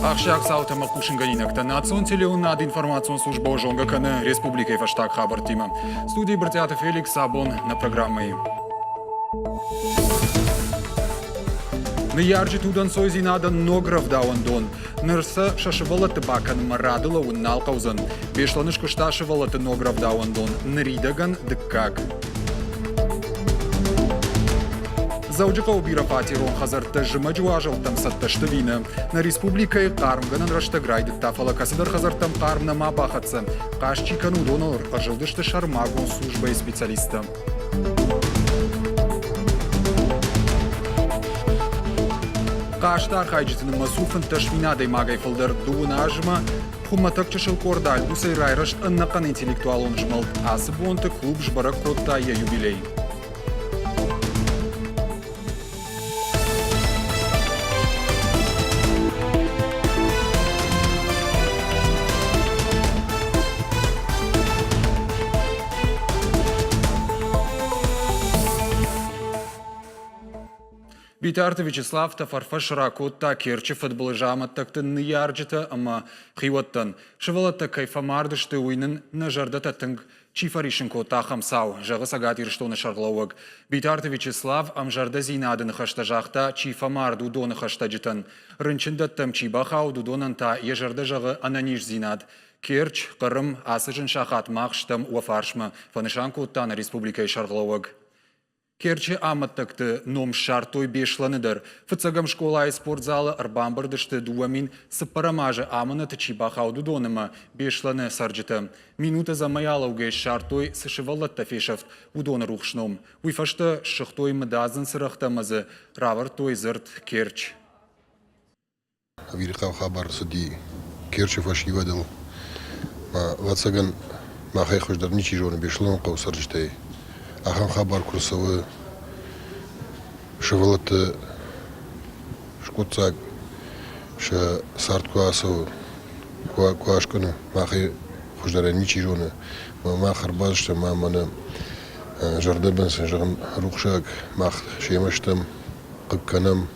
Ахсджиаг цаутӕ ӕмӕ хъусынгӕнинӕгтӕ национ телеуынынады информацион службӕ зонгӕ кӕны республикӕйы фӕстаг хабӕрттимӕ. Студийы Брытъиаты Феликс абон нӕ программӕйы. Ныййарджыты удӕнцойдзинадӕн ног рӕвдауӕндон. Ныр сӕ сӕ сывӕллӕтты бакӕнынмӕ рады лӕууын нал хъӕудзӕн. Беслӕны скуыста сывӕллӕтты ног рӕвдауӕндон, ныридӕгӕн дыккаг. Дзӕуджыхъӕуы бирӕфатерон хӕдзӕрттӕ зымӕджы уазӕлттӕм цӕттӕ сты ӕви нӕ? Нӕ республикӕйы хъармгӕнӕн рӕстӕг райдыдта, фӕлӕ кӕцыдӕр хӕдзӕрттӕм хъарм нӕма бахӕццӕ. Хъазт чи кӕны, уыдоныл ӕрзылдысты сӕрмагонд службӕйы специалисттӕ. Хъазты архайджыты нымӕц у 15 000 адӕймагӕй фылдӕр дыууын азмӕ хуымӕтӕг чысыл къорд альбусӕй райрӕзт ӕнӕхъӕн интеллектуалон змӕлд. Ацы бонты клуб сбӕрӕг кодта йӕ юбилей. Битарты Вячеслав тӕфӕрфӕс ракодта Керчы фыдбылызы амӕттӕгты ныййарджытӕ ӕмӕ хиуӕттӕн. Сывӕллӕттӕ кӕй фӕмард сты, уый нын нӕ зӕрдӕтӕ тынг чи фӕриссын кодта, ахӕм цау, зӕгъы Цӕгат Ирыстоны сӕргълӕууӕг. Битарты Вячеслав ӕмзӕрдӕдзинады ныхӕстӕ загъта, чи фӕмард, уыдоны хӕстӕджытӕн. Рынчындӕттӕм чи бахауд, уыдонӕн та йӕ зӕрдӕ зӕгъы ӕнӕниздзинад. Керчь, Хъырым, ацы зын сахат мах стӕм уӕ фарсмӕ, фӕнысан кодта нӕ республикӕйы сӕргълӕууӕг. Керчы амӕттӕгты ном ссардтой Беслӕны дӕр. Фыццӕгӕм скъолайы спортзалы ӕрбамбырд сты 2004 азы амынӕты чи бахауд, уыдон ӕмӕ Беслӕны цӕрджытӕ. Минут ӕдзӕмӕй алӕугӕ ссардтой, цы сывӕллӕттӕ фесӕфт, уыдоны рухс ном. Уый фӕстӕ ссыгътой мыдадзын цырӕгътӕ ӕмӕ дзы равӕрдтой дзырд Керчь. Ӕвирхъау хабар цыди Керчы фӕсивӕдыл. Ӕвӕццӕгӕн, махӕй хуыздӕр ничи зоны Беслӕныхъӕуы цӕрджытӕй. Ахӕм хабар куы рцӕуы, сывӕллӕтты скъуыддзаг сӕ цард куы ацӕуы, куы аскъуыны, махӕй хуыздӕрӕй ничи зоны. Мах ӕрбацыдыстӕм ӕмӕ нӕ зӕрдӕбын сын зӕгъын рухсаг, мах семӕ стӕм, хъыг кӕнӕм.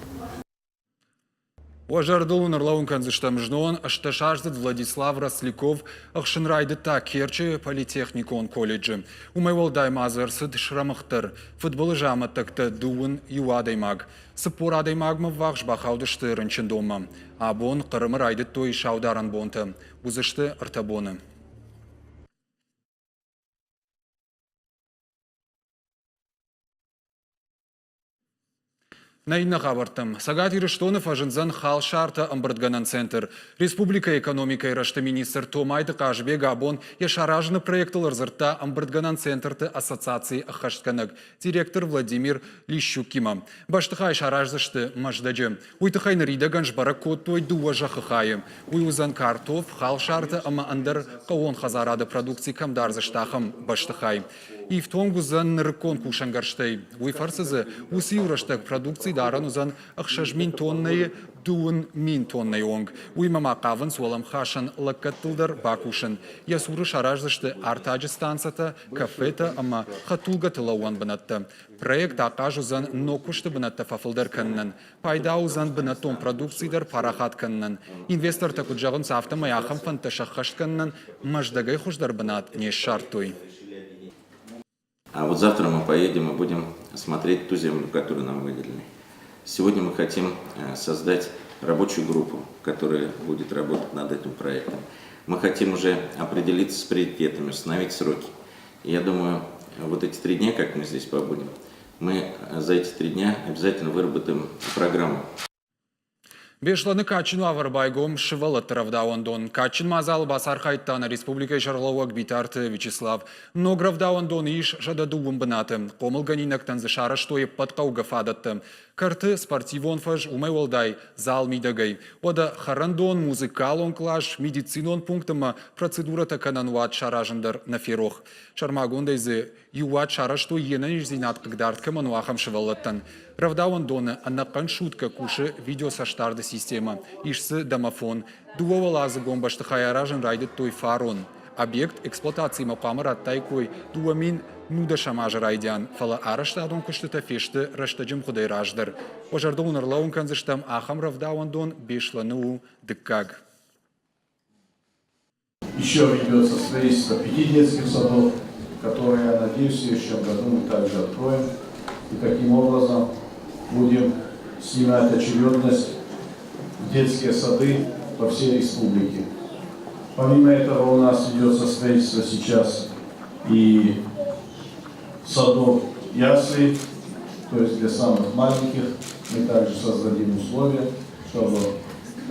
Уӕ зӕрдыл уын ӕрлӕууын кӕндзыстӕм знон ӕстдӕсаздзыд Владислав Росляков ӕхсын райдыдта Керчы политехникон колледжы. Уымӕй уӕлдай ма дзы ӕрцыд срӕмыгъд дӕр. Фыдбылызы амӕттӕгтӕ дыууын иу адӕймаг. 40 адӕймагмӕ ввахс бахаудысты рынчындонмӕ. Абон Хъырымы райдыдтой саударӕн бонтӕ. Уыдзысты ӕртӕ боны. Нӕ иннӕ хабӕрттӕм. Цӕгат Ирыстоны фӕзындзӕн халсартӕ ӕмбырдгӕнӕн центр. Республикӕйы экономикӕйы рӕзты министр Томайты Хъазбег абон йӕ саразыны проектыл ӕрдзырдта ӕмбырдгӕнӕн центрты ассоциацийы ӕххӕстгӕнӕг директор Владимир Лищукимӕ. Бӕстыхай сараздзысты Мӕздӕджы. Уый тыххӕй ныридӕгӕн сбӕрӕг кодтой дыууӕ зӕххы хайы. Уый уыдзӕн картоф, халсартӕ ӕмӕ ӕндӕр хъӕууон хӕдзарады продукци кӕм дардзысты, ахӕм бӕстыхай. Ифтонг уыдзӕн нырыккон кусӕнгӕрзтӕй. Уый фӕрцы дзы уыцы иу рӕстӕг продукци дарӕн уыдзӕн 6000 тоннӕйы 2000 тоннӕйы онг. Уыимӕ ма хъавынц уӕлӕмхасӕн лӕггӕдтыл дӕр бакусын. Йӕ цуры сараздзысты артаджы станцӕтӕ, кафетӕ ӕмӕ хӕдтулгӕты лӕууӕн бынӕттӕ. Проект ахъаз уыдзӕн ног куысты бынӕттӕ фӕфылдӕр кӕнынӕн. Пайда уыдзӕн бынӕттон продукци дӕр парахат кӕнынӕн. Инвестортӕ куыд зӕгъынц, афтӕмӕй ахӕм фӕндтӕ сӕххӕст кӕнынӕн Мӕздӕгӕй хуыздӕр бынат не ссардтой. А вот завтра мы поедем и будем смотреть ту землю, которую нам выделили. Сегодня мы хотим создать рабочую группу, которая будет работать над этим проектом. Мы хотим уже определиться с приоритетами, установить сроки. Я думаю, вот эти три дня, как мы здесь побудем, мы за эти три дня обязательно выработаем программу. Беслӕны кадджын уавӕры байгом сывӕллӕтты рӕвдауӕндон. Кадджын мадзалы бацархайдта нӕ республикӕйы сӕргълӕууӕг Битарты Вячеслав. Ног рӕвдауӕндоны ис 102 бынаты. Хъомылгӕнинӕгтӕн дзы сарӕзтой ӕппӕт хъӕугӕ фадӕттӕ. Кӕрты спортивон фӕз, уымӕй уӕлдай зал мидӕгӕй. Уӕдӕ хӕрӕндон, музыкалон кълас, медицинон пункт ӕмӕ процедурӕтӕ кӕнӕн уат саразын дӕр нӕ ферох. Сӕрмагондӕй дзы Иу уат сарӕзтой, йе нӕниздзинад хъыгдард кӕмӕн у, ахӕм сывӕллӕттӕн. Рӕвдауӕндоны ӕнӕхъӕн суткӕ кусы видеоцӕстдарды системӕ, ис дзы домофон. Дыууӕуӕладзыгон бӕстыхай аразын райдыдтой фарон. Объект эксплуатацимӕ хъуамӕ радтаиккой 2019 азы райдиан, фӕлӕ арӕзтадон куыстытӕ фесты рӕстӕджы мгъуыдӕй раздӕр. Уӕ зӕрдыл уын ӕрлӕууын кӕндзыстӕм, ахӕм рӕвдауӕндон Беслӕны у дыккаг. Еще ведется строительство пяти детских садов, которые, я надеюсь, в следующем году мы также откроем. И таким образом будем снимать очередность в детские сады по всей республике. Помимо этого у нас ведется строительство сейчас и садов ясли, то есть для самых маленьких. Мы также создадим условия, чтобы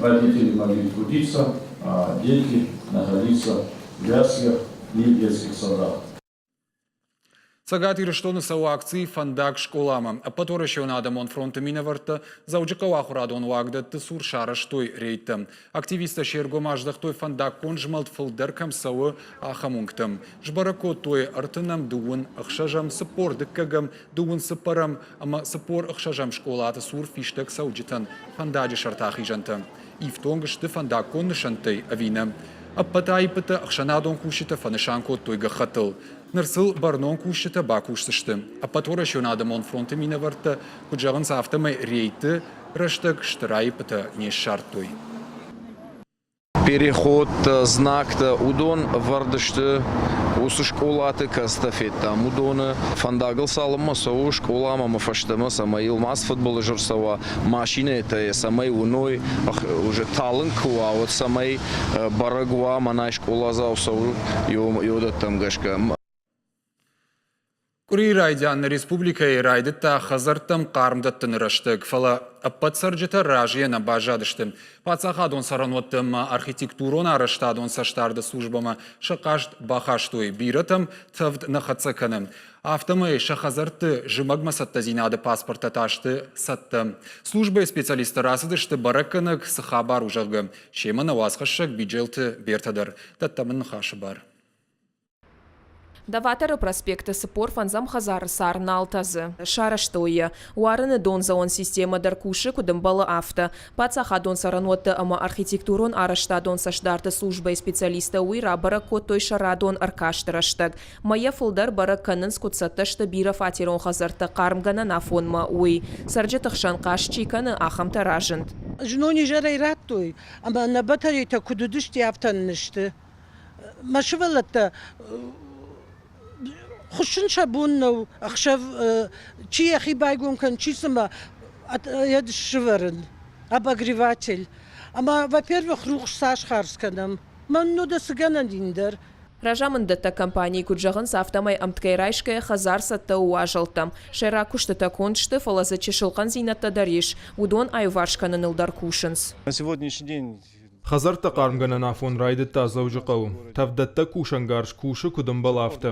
родители могли трудиться, а дети находиться в яслях и в детских садах. Цӕгат Ирыстоны цӕуы акци «Фӕндаг скъоламӕ». Ӕппӕтуӕрӕсеон адӕмон фронты минӕвӕрттӕ Дзӕуджыхъӕуы ахуырадон уагдӕтты цур сарӕзтой рейдтӕ. Активисттӕ се ргом аздӕхтой фӕндаггон змӕлд фылдӕр кӕм цӕуы, ахӕм уынгтӕм. Сбӕрӕг кодтой ӕртынӕм, дыууын ӕхсӕзӕм, цыппор дыккӕгӕм, дыууын цыппӕрӕм ӕмӕ цыппор ӕхсӕзӕм скъолаты цур фистӕг цӕуджытӕн фӕндаджы сӕрты ахизӕнтӕ. Ифтонг сты фӕндаггон нысӕнттӕй ӕви нӕ? Ӕппӕт аиппытӕ ӕхсӕнадон кусджытӕ фӕнысан кодтой гӕххӕттыл. Ныр сыл бӕрнон кусджытӕ бакусдзысты. Ӕппӕтуӕрӕсеон адӕмон фронты минӕвӕрттӕ куыд зӕгъынц, афтӕмӕй рейдты рӕстӕг стыр аиппытӕ не ссардтой. Переходтӕ, знактӕ, уыдон ӕвӕрд сты уыцы скъолаты, кӕцытӕ федтам, уыдоны. Фӕндагыл цалынмӕ цӕуы скъоламӕ ӕмӕ фӕстӕмӕ, цӕмӕй йыл ма фыдбылыз ӕрцӕуа, машинӕтӕ цӕмӕй уыной, уже талынг куы уа, уӕд цӕмӕй бӕрӕг уа, мӕнӕй скъоладзау цӕуы йодӕттӕм гӕсгӕ. Къуырийы райдиан нӕ республикӕйы райдыдта хӕдзӕрттӕм хъарм дӕттыны рӕстӕг, фӕлӕ ӕппӕт цӕрджытӕ разыйӕ нӕ баззадысты. Паддзахадон цӕрӕнуӕтты ӕмӕ архитектурон-арӕзтадон цӕстдарды службӕмӕ сӕ хъаст бахастой, бирӕтӕм тӕвд нӕ хӕццӕ кӕны. Афтӕмӕй сӕ хӕдзӕртты зымӕгмӕ цӕттӕдзинады паспорттӕ та сты цӕттӕ. Службӕйы специалисттӕ рацыдысты бӕрӕггӕнӕг, цы хабар у, зӕгъгӕ. Семӕ нӕ уацхӕссӕг Биджелты Бертӕ дӕр. Дӕттӕм ын ныхасы бар. Доваторы проспекты 45-ӕм хӕдзары цар нал тӕдзы. Сарӕзтой йӕ. Уарыны дондзӕуӕн системӕ дӕр кусы, куыд ӕмбӕлы, афтӕ. Паддзахадон цӕрӕнуӕтты ӕмӕ архитектурон-арӕзтадон цӕстдарды службӕйы специалисттӕ уый рабӕрӕг кодтой сӕ радон ӕркасты рӕстӕг. Мӕйӕ фылдӕр бӕрӕг кӕнынц, куыд цӕттӕ сты бирӕфатерон хӕдзӕрттӕ хъармгӕнӕн афонмӕ, уый. Цӕрджыты хсӕн хъаст чи кӕны, ахӕмтӕ разынд. Знон изӕрӕй радтой, ӕмӕ нӕ батарейтӕ куыд уыдысты, афтӕ нын сты. Мӕ сывӕллӕттӕ хуыссын сӕ бон нӕу, ӕхсӕв чи йӕхи байгом кӕны, чи цыма йӕ сывӕрын, обогреватель. Ӕмӕ, во-первых, рухс цас хардз кӕнӕм. Мӕн ну дӕ цы гӕнӕн ин дӕр. Разамынддӕттӕг компанийы куыд зӕгъынц, афтӕмӕй ӕмткӕй райсгӕйӕ хӕдзар цӕттӕ у уазӕлттӕм. Сӕйраг куыстытӕ конд сты, фӕлӕ дзы чысыл хъӕндзинӕдтӕ дӕр ис. Уыдон аиуварс кӕныныл дӕр кусынц. На сегодняшний день Хӕдзӕрттӕ хъармгӕнӕн афон райдыдта Дзӕуджыхъӕуы. Тӕвддӕттӕг кусӕнгарз кусы куыд ӕмбӕлы, афтӕ.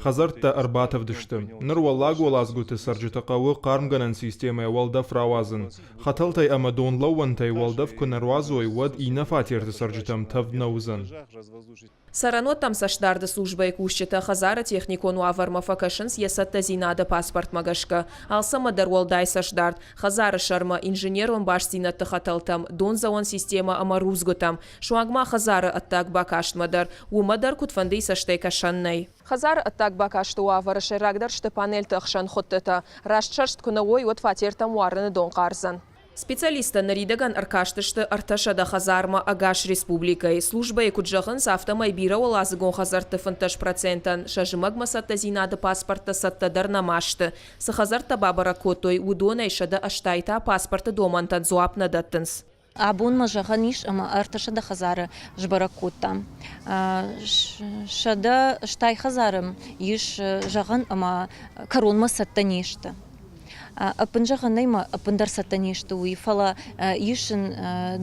Хӕдзӕрттӕ ӕрбатӕвд сты. Ныр уӕллаг уӕладзгуыты цӕрджыты хъӕуы хъармгӕнӕн системӕйӕ уӕлдӕф рауадзын. Хӕтӕлтӕй ӕмӕ донлӕууӕнтӕй уӕлдӕф куы нӕ руадзой, уӕд иннӕ фатерты цӕрджытӕм тӕвд нӕ уыдзӕн. Цӕрӕнуӕттӕм цӕстдарды службӕйы кусджытӕ хӕдзары техникон уавӕрмӕ фӕкӕсынц йӕ цӕттӕдзинады паспортмӕ гӕсгӕ. Алцӕмӕ дӕр уӕлдай цӕстдард, хӕдзары сӕрмӕ, инженерон бастдзинӕдты хӕтӕлтӕм, дондзӕуӕн системӕ ӕмӕ рудзгуытӕм, суанг ма хӕдзары ӕддаг бакастмӕ дӕр. Уымӕ дӕр куыдфӕндыйы цӕстӕй кӕсӕн нӕй. Хӕдзары ӕддаг бакасты уавӕры сӕйрагдӕр сты панелты ӕхсӕн хуыдтытӕ. Раст сӕрст куы нӕ уой, уӕд фатертӕм уарыны дон хъардзӕн. Специалисттӕ ныридӕгӕн ӕркастысты 300 хӕдзармӕ ӕгас республикӕйы. Службӕйы куыд зӕгъынц, афтӕмӕй бирӕуӕладзыгон хӕдзӕртты 15 процентӕн сӕ зымӕгмӕ цӕттӕдзинады паспорттӕ цӕттӕ дӕр нӕма сты. Цы хӕдзӕрттӕ бабӕрӕг кодтой, уыдонӕй 180 та паспорты домӕнтӕн дзуапп нӕ дӕттынц. Абон ма зӕгъӕн ис, ӕмӕ 300 хӕдзары сбӕрӕг кодтам. 180 хӕдзары ис зӕгъӕн, ӕмӕ кӕронмӕ цӕттӕ не сты. Ӕппын зӕгъӕн нӕй ма ӕппындӕр цӕттӕ не сты уый, фӕлӕ ис ын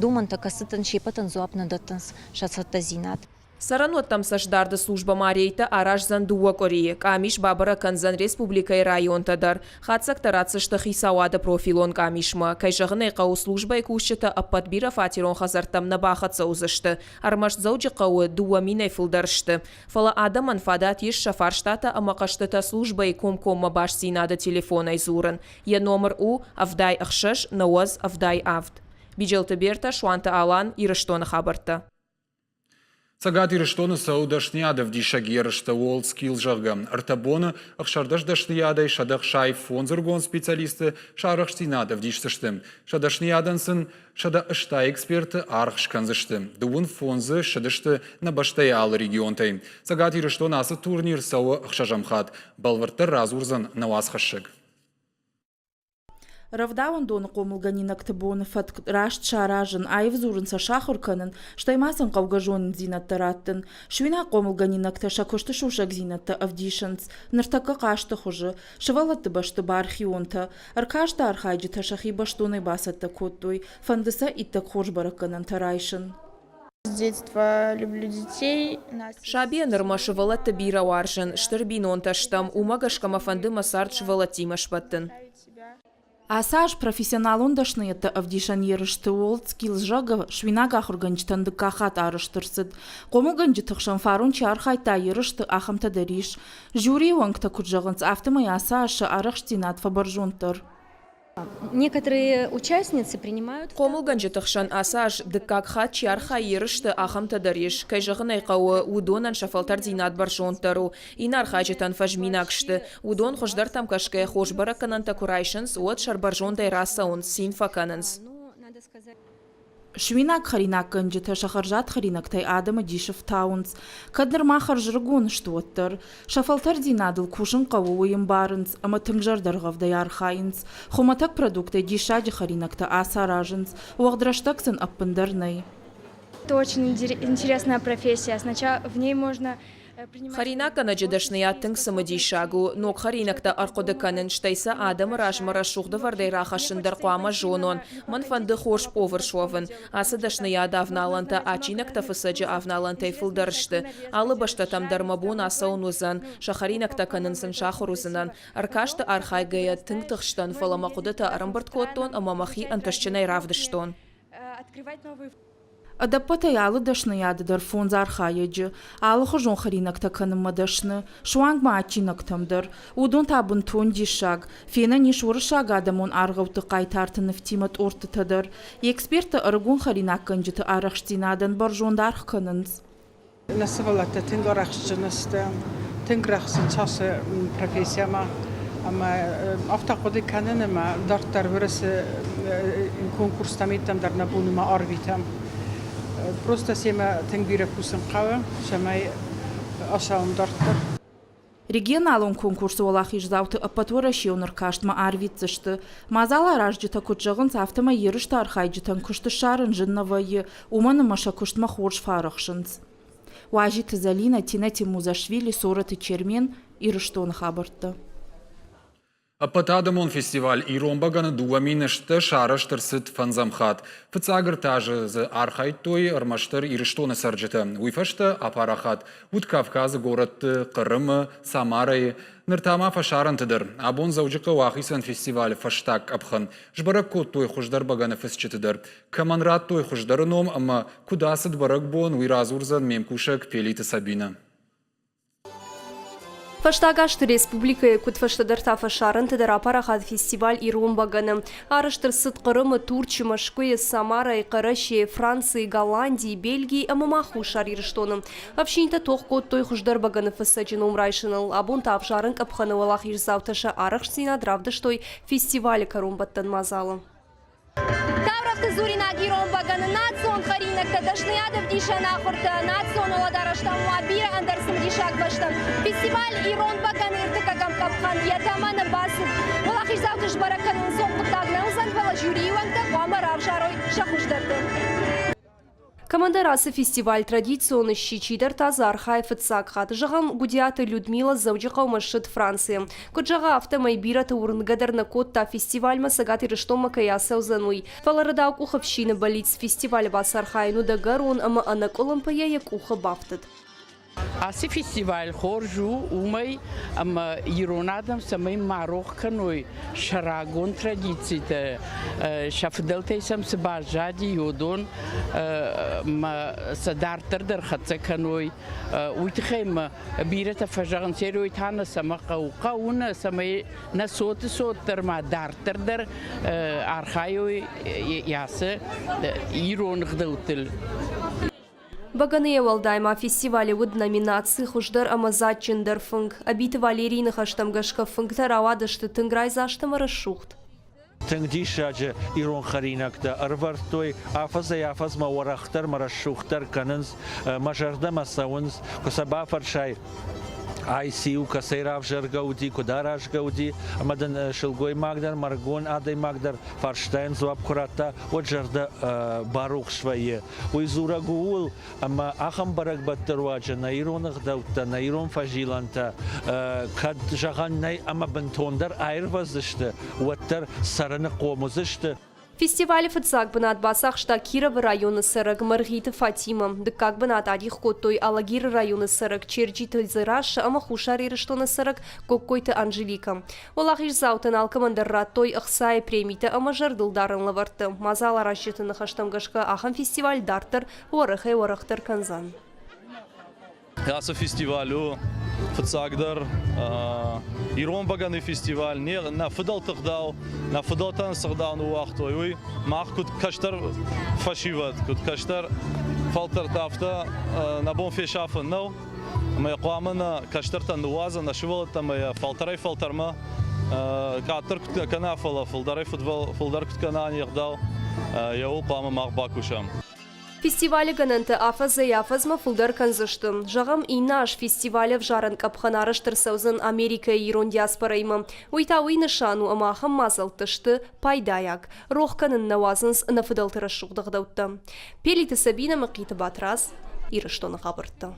домӕнтӕ, кӕцытӕн се ппӕтӕн дзуапп нӕ дӕттынц сӕ цӕттӕдзинад. Цӕрӕнуӕттӕм цӕстдарды службӕ ма рейдтӕ араздзӕн дыууӕ къуырийы. Къамис бабӕрӕг кӕндзӕн республикӕйы районтӕ дӕр. Хатдзӕгтӕ ратдзысты хицауады профилон къамисмӕ. Кӕй зӕгъын ӕй хъӕуы, службӕйы кусджытӕ ӕппӕт бирӕфатерон хӕдзӕрттӕм нӕ бахӕццӕ уыдзысты. Ӕрмӕст Дзӕуджыхъӕуы 2000-ӕй фылдӕр сты. Фӕлӕ адӕмӕн фадат ис сӕ фарстатӕ ӕмӕ хъӕстытӕ службӕйы комкоммӕ бастдзинады телефонӕй дзурын. Йӕ номыр у 86 90 87. Биджелты Бертӕ, Суанты Алан, Ирыстоны хабӕрттӕ. Цӕгат Ирыстоны цӕуы дӕсныйадӕвдисӕг ерыстӕ WorldSkills, зӕгъгӕ. Ӕртӕ боны 16 дӕсныйадӕй 165 ӕрыгон специалисты сӕ арӕхстдзинад ӕвдисдзысты. Сӕ дӕсныйадӕн сын 180 эксперты аргъ скӕндзысты. Дыууын фондзы ссыдысты нӕ бӕстӕйы алы регионтӕй. Цӕгат Ирыстоны ацы турнир цӕуы ӕхсӕзӕм хатт. Бӕлвырддӕр радзурдзӕн нӕ уацхӕссӕг. Рӕвдауӕндоны хъомылгӕнинӕгты боны фӕтк раст саразын, аив дзурын сӕ сахуыр кӕнын, стӕй ма сын хъӕугӕ зонындзинӕдтӕ раттын. Суинаг хъомылгӕнинӕгтӕ сӕ куысты сусӕгдзинӕдтӕ ӕвдисынц. Ныртӕккӕ хъазты хуызы. Сывӕллӕтты бӕсты бархионтӕ. Ӕркасты архайджытӕ сӕхи бӕстонӕй бацӕттӕ кодтой, фӕнды сӕ иттӕг хорз бӕрӕггӕнӕнтӕ райсын. С детства люблю детей. Сабийӕ нырмӕ сывӕллӕтты бирӕ уарзын, стыр бинонтӕ стӕм, уымӕ гӕсгӕ мӕ фӕнды мӕ цард сывӕллӕттимӕ сбӕттын. Ацы аз профессионалон дӕсныйӕдтӕ ӕвдисӕн ерысты WorldSkills зӕгъгӕ, суинаг ахуыргӕнджытӕн дыккаг хатт арӕзт ӕрцыд. Хъомылгӕнджыты хсӕн фарон чи архайдта ерысты, ахӕмтӕ дӕр ис. Жюрийы уӕнгтӕ куыд зӕгъынц, афтӕмӕй ацы аз сӕ арӕхстдзинад фӕбӕрзонддӕр. Некоторые участницы принимают... Хъомылгӕнджыты хсӕн ацы аз дыккаг хатт чи архайы ерысты, ахӕмтӕ дӕр ис. Кӕй зӕгъын ӕй хъӕуы, уыдонӕн сӕ фӕлтӕрддзинад бӕрзонддӕр у. Иннӕ архайджытӕн фӕзминаг сты. Уыдон хуыздӕртӕм гӕсгӕ хорз бӕрӕггӕнӕнтӕ куы райсынц, уӕд сӕрбӕрзондӕй рацӕуынц, цин фӕкӕнынц. Суинаг хӕринаггӕнджытӕ сӕ хӕрзад хӕринӕгтӕй адӕмы дисы фтауынц. Кӕд нырма хӕрзрыгон сты, уӕддӕр. Сӕ фӕлтӕрддзинадыл кусын хъӕуы, уый ӕмбарынц ӕмӕ тынг зӕрдӕргъӕвдӕй архайынц. Хуымӕтӕг продукттӕй диссаджы хӕринӕгтӕ ацаразынц, уӕгъд рӕстӕг сын ӕппындӕр нӕй. Это очень интересная профессия. Сначала в ней можно Хӕринаггӕнӕджы дӕсныйад тынг цымыдисаг у. Ног хӕринӕгтӕ ӕрхъуыды кӕнын, стӕй сӕ адӕмы размӕ рӕсугъдӕвӕрдӕй рахӕссын дӕр хъуамӕ зонон. Мӕн фӕнды хорз повар суӕвын. Ацы дӕсныйады авналӕнтӕ адджинӕгтӕ фыцӕджы авналӕнтӕй фылдӕр сты. Алы бӕстӕтӕм дӕр мӕ бон ацӕуын уыдзӕн, сӕ хӕринӕгтӕ кӕнын сын сахуыр уыдзынӕн. Ӕркасты архайгӕйӕ тынг тыхстӕн, фӕлӕ мӕ хъуыдытӕ ӕрӕмбырд кодтон ӕмӕ мӕхи ӕнтыстджынӕй равдыстон. Ӕдӕппӕтӕй алы дӕсныйады дӕр фондз архайӕджы, алыхуызон хӕринӕгтӕ кӕнынмӕ дӕсны, суанг ма адджинӕгтӕм дӕр. Уыдон та бынтон диссаг. Фенӕн ис уырыссаг адӕмон аргъӕутты хъайтарты нывтимӕ тъорттытӕ дӕр. Эксперттӕ ӕрыгон хӕринаггӕнджыты арӕхстдзинадӕн бӕрзонд аргъ кӕнынц. Нӕ сывӕллӕттӕ тынг арӕхстджын сты, тынг рӕхсынц ацы профессиямӕ ӕмӕ афтӕ хъуыды кӕнын ӕмӕ дарддӕр Уырысы конкурстӕм йеддӕм дӕр нӕ бон у ма арвитӕм. Просто семӕ тынг бирӕ кусын хъӕуы, цӕмӕй ацӕуӕм дарддӕр. Регионалон конкурсы уӕлахиздзауты ӕппӕтуӕрӕсейон ӕркастмӕ арвитдзысты. Мадзал аразджытӕ куыд зӕгъынц, афтӕмӕй ерысты архайджытӕн куыст ссарын зын нӕ вӕййы, уымӕн ӕмӕ сӕ куыстмӕ хорз фӕарӕхсынц. Уазиты Зӕлинӕ, Тинӕ Тимузашвили, Сороты Чермен, Ирыстоны хабӕрттӕ. Ӕппӕтадӕмон фестиваль «Ирон бӕгӕны 2000 арӕзт ӕрцыд фӕндзӕм хатт. Фыццаг ӕртӕ азы дзы архайдтой ӕрмӕстдӕр Ирыстоны цӕрджытӕ. Уый фӕстӕ апарахат уыд Кавказы горӕтты, Хъырымы, Самарайы, ныр та ма фӕсарӕнты дӕр. Абон Дзӕуджыхъӕуы ахицӕн фестивалы фӕстаг къӕпхӕн. Сбӕрӕг кодтой хуыздӕр бӕгӕныфыцджыты дӕр. Кӕмӕн радтой хуыздӕры ном ӕмӕ куыд ацыд бӕрӕгбон, уый радзурдзӕн ме мкусӕг Пелиты Сабинӕ. Фӕстаг азты республикӕйы куыд фӕстӕдӕр та фӕсарӕнты дӕр апарахат фестиваль «Ирон бӕгӕны». Арӕзт ӕрцыд Хъырымы, Турчы, Мӕскуыйы, Самарайы, Хъӕрӕсейы, Францийы, Голландийы, Бельгийы ӕмӕ ма Хуссар Ирыстоны. Ӕфсинтӕ тох кодтой хуыздӕр бӕгӕныфыцӕджы ном райсыныл. Абон та ӕвзарӕн къӕпхӕны уӕлахиздзаутӕ сӕ арӕхстдзинад равдыстой фестивалы кӕронбӕттӕн мадзалы. Таурӕгъты дзуринаг ирон бӕгӕны, национ хӕринӕгтӕ, дӕсныйад ӕвдисӕн ахуыртӕ, национ уӕлӕдарӕстӕ ӕмӕ бирӕ ӕндӕр цымыдисаг бӕстӕ. Фестиваль «Ирон бӕгӕны» ӕртыккӕгӕм къӕпхӕн йӕ тӕмӕны бацыд. Уӕлахиздзауты сбӕрӕг кӕнын ӕнцон хъуыддаг нӕ уыдзӕн, фӕлӕ жюрийы уӕнгтӕ хъуамӕ равзарой сӕ хуыздӕрты. Кӕмӕндӕр ацы фестиваль традицион сси, чидӕр та дзы архайы фыццаг хатт. Зӕгъӕм, Гуыдиаты Людмила Дзӕуджыхъӕумӕ ссыд Францийӕ. Куыд зӕгъа, афтӕмӕй бирӕты уырнгӕ дӕр нӕ кодта, фестивальмӕ Цӕгат Ирыстонмӕ кӕй ацӕудзӕн, уый. Фӕлӕ рӕдаукъух ӕфсины бӕллиц фестивалы бацархайын уыд ӕгӕрон ӕмӕ ӕнӕкъуылымпыйӕ йӕ къухы бафтыд. Ацы фестиваль хорз у уымӕй, ӕмӕ ирон адӕм цӕмӕй ма рох кӕной сӕ рагон традицитӕ, сӕ фыдӕлтӕй сӕм цы баззади, уыдон ӕмӕ сӕ дарддӕр дӕр хӕццӕ кӕной. Уый тыххӕй ма бирӕтӕ фӕзӕгъынц, Ерой та нӕ цӕмӕ хъӕуы? Хъӕуы нӕ, цӕмӕй нӕ цоты цот дӕр ма дарддӕр дӕр архайой ацы ирон ӕгъдӕуттыл. Бӕгӕныйӕ уӕлдай ма фестивалы уыд номинаци Хуыздӕр ӕмӕ дзаджджындӕр фынг. Ӕбиты Валерийы ныхӕстӕм гӕсгӕ фынгтӕ рауадысты тынг райдзаст ӕмӕ рӕсугъд. Тынг диссаджы ирон хӕринӕгтӕ ӕрывӕрдтой, афӕдзӕй-афӕдзмӕ уӕрӕхдӕр ӕмӕ рӕсугъддӕр кӕнынц, мӕ зӕрдӕмӕ цӕуынц. Куы сӕ бафӕрсай, ай циу, кӕцӕй равзӕргӕ уыди, куыд аразгӕ уыди, ӕмӕ дын сылгоймаг дӕр, мӕргон адӕймаг дӕр фарстайӕн дзуапп куы радта, уӕд зӕрдӕ барухс вӕййы. Уый дзурӕг у ууыл, ӕмӕ ахӕм бӕрӕгбӕтты руаджы нӕ ирон ӕгъдӕуттӕ, нӕ ирон фӕзилӕнтӕ кӕд зӕгъӕн нӕй ӕмӕ бынтондӕр аирвӕздзысты, уӕддӕр цӕрыны хъом уыдзысты. Фестивалы фыццаг бынат бацахста Кировы районы цӕрӕг Мӕргъиты Фатимӕ. Дыккаг бынат адих кодтой Алагиры районы цӕрӕг Черджиты Дзерассӕ ӕмӕ Хуссар Ирыстоны цӕрӕг Коккойты Анжеликӕ. Уӕлахиздзаутӕн алкӕмӕн дӕр радтой ӕхцайы премитӕ ӕмӕ зӕрдылдарӕн лӕвӕрттӕ. Мадзаларазджыты ныхӕстӕм гӕсгӕ ахӕм фестиваль дарддӕр уӕрӕхӕй-уӕрӕхдӕр кӕндзӕн. Ацы фестиваль у фыццагдӕр ирон бӕгӕны фестиваль. Нӕ фыдӕлты гъдау, нӕ фыдӕлтӕн цы гъдау ныууагътой, уый мах куыд кӕстӕр фӕсивӕд, куыд кӕстӕр фӕлтӕртӕ, афтӕ нӕ бон фесафын нӕу. Ӕмӕ хъуамӕ нӕ кӕстӕртӕн ныууадзӕм, нӕ сывӕллӕттӕ ӕмӕ йӕ фӕлтӕрӕй-фӕлтӕрмӕ къаддӕр куыд нӕ кӕна, фӕлӕ фылдӕрӕй-фылдӕр куыд кӕна не гъдау, йӕ ууыл хъуамӕ мах бакусӕм. Фестивалы гӕнӕнтӕ афӕдзӕй-афӕдзмӕ фылдӕр кӕндзысты. Зӕгъӕм, иннӕ аз фестивалы ӕвзарӕн къӕпхӕн арӕзт ӕрцӕудзӕн Америкӕйы ирон диаспорӕимӕ. Уый та уый нысан у, ӕмӕ ахӕм мадзӕлттӕ сты пайдайаг. Рох кӕнын нӕ уадзынц нӕ фыдӕлты рӕсугъд ӕгъдӕуттӕ. Пелиты Сабинӕ, Мӕхъиты Батрадз, Ирыстоны хабӕрттӕ.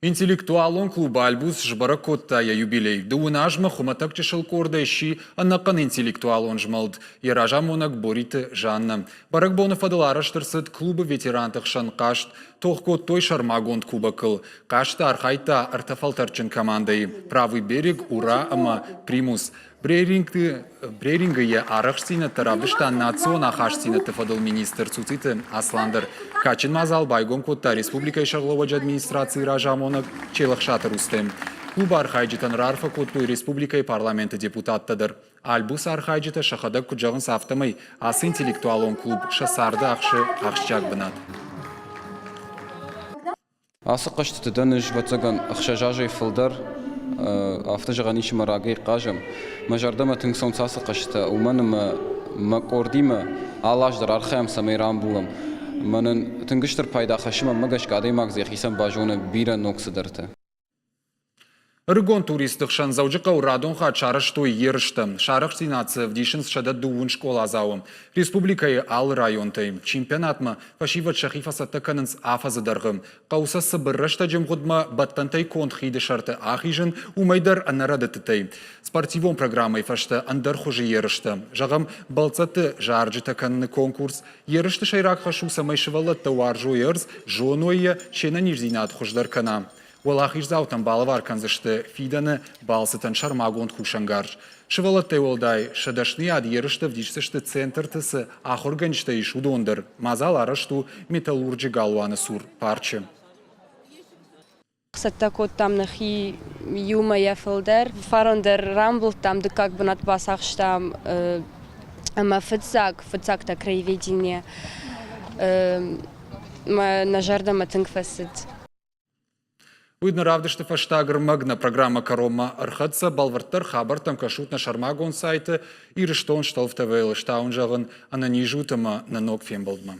Интеллектуалон клуб «Альбус» сбӕрӕг кодта йӕ юбилей. Дыууын азмӕ хуымӕтӕг чысыл къордӕй сси ӕнӕхъӕн интеллектуалон змӕлд. Йӕ разамонӕг Бориты Жаннӕ. Бӕрӕгбоны фӕдыл арӕзт ӕрцыд клубы ветеранты хсӕн хъазт. Тох кодтой сӕрмагонд кубокыл. Хъазты архайдта ӕртӕ фӕлтӕрдджын командӕйы «Правый берег», «Ура» ӕмӕ «Примус». Брерингы йӕ арӕхстдзинӕдтӕ равдыста национ ахастдзинӕдты фӕдыл министр Цуциты Аслан дӕр. Кадджын мадзал байгом кодта республикӕйы сӕргълӕууӕджы администрацийы разамонӕг Челӕхсаты Рустем. Клубы архайджытӕн раарфӕ кодтой республикӕйы парламенты депутаттӕ дӕр. Альбус архайджытӕ сӕхӕдӕг куыд зӕгъынц, афтӕмӕй ацы интеллектуалон клуб сӕ царды ахсы ахсджиаг бынат. Ацы хъӕзтыты дӕн ӕз, ӕвӕццӕгӕн, ӕхсӕз азӕй фылдӕр. Афтӕ зӕгъӕн ис, ӕмӕ рагӕй хъазӕм. Мӕ зӕрдӕмӕ тынг цӕуынц ацы хъӕзтытӕ, уымӕн ӕмӕ мӕ къордимӕ алы аз дӕр архайӕм, цӕмӕй рамбулӕм. Мӕнӕн тынг стыр пайда хӕссы мӕнмӕ гӕсгӕ адӕймаг дзы йӕхицӕн базоны бирӕ ног цыдӕртӕ. Ӕрыгон туристты хсӕн Дзӕуджыхъӕуы радон хатт сарӕзтой ерыстӕ. Сӕ арӕхстдзинад цы ӕвдисынц 120 скъоладзауы. Республикӕйы алы районтӕй. Чемпионатмӕ фӕсивӕд сӕхи фӕцӕттӕ кӕнынц афӕдзы дӕргъы. Хъӕуы сӕ цыбыр рӕстӕджы мгъуыдмӕ бӕттӕнтӕй конд хиды сӕрты ахизын, уымӕй дӕр ӕнӕрӕдыдтытӕй. Спортивон программӕйы фӕстӕ ӕндӕр хуызы ерыстӕ. Зӕгъӕм, бӕлццӕтты зарджытӕ кӕныны конкурс. Ерысты сӕйраг хӕс у, цӕмӕй сывӕллӕттӕ уарзой ӕрдз, зоной йӕ, се нӕниздзинад хуыздӕр кӕна. Уӕлахиздзаутӕн балӕвар кӕндзысты фидӕны балцытӕн сӕрмагонд кусӕнгарз. Сывӕллӕттӕй уӕлдай сӕ дӕсныйад ерысты ӕвдисдзысты центрты цы ахуыргӕнджытӕ ис, уыдон дӕр. Мадзал арӕзт у Металлурджы галуаны цур парчы. Цӕттӕ кодтам нӕхи иумӕ фылдӕр. Фарон дӕр рамбылдтам, дыккаг бынат бацахстам ӕмӕ фыццаг, фыццаг та краеведение нӕ зӕрдӕмӕ тынг фӕцыд. Уый нӕ равдысты фӕстаг ӕрмӕг нӕ программӕ кӕронмӕ ӕрхӕццӕ. Бӕлвырддӕр хабӕрттӕм кӕсут нӕ сӕрмагонд сайты Ирыстон Столф ТВ-йыл. Стауын зӕгъын, ӕнӕниз ут ӕмӕ нӕ ног фембӕлдмӕ.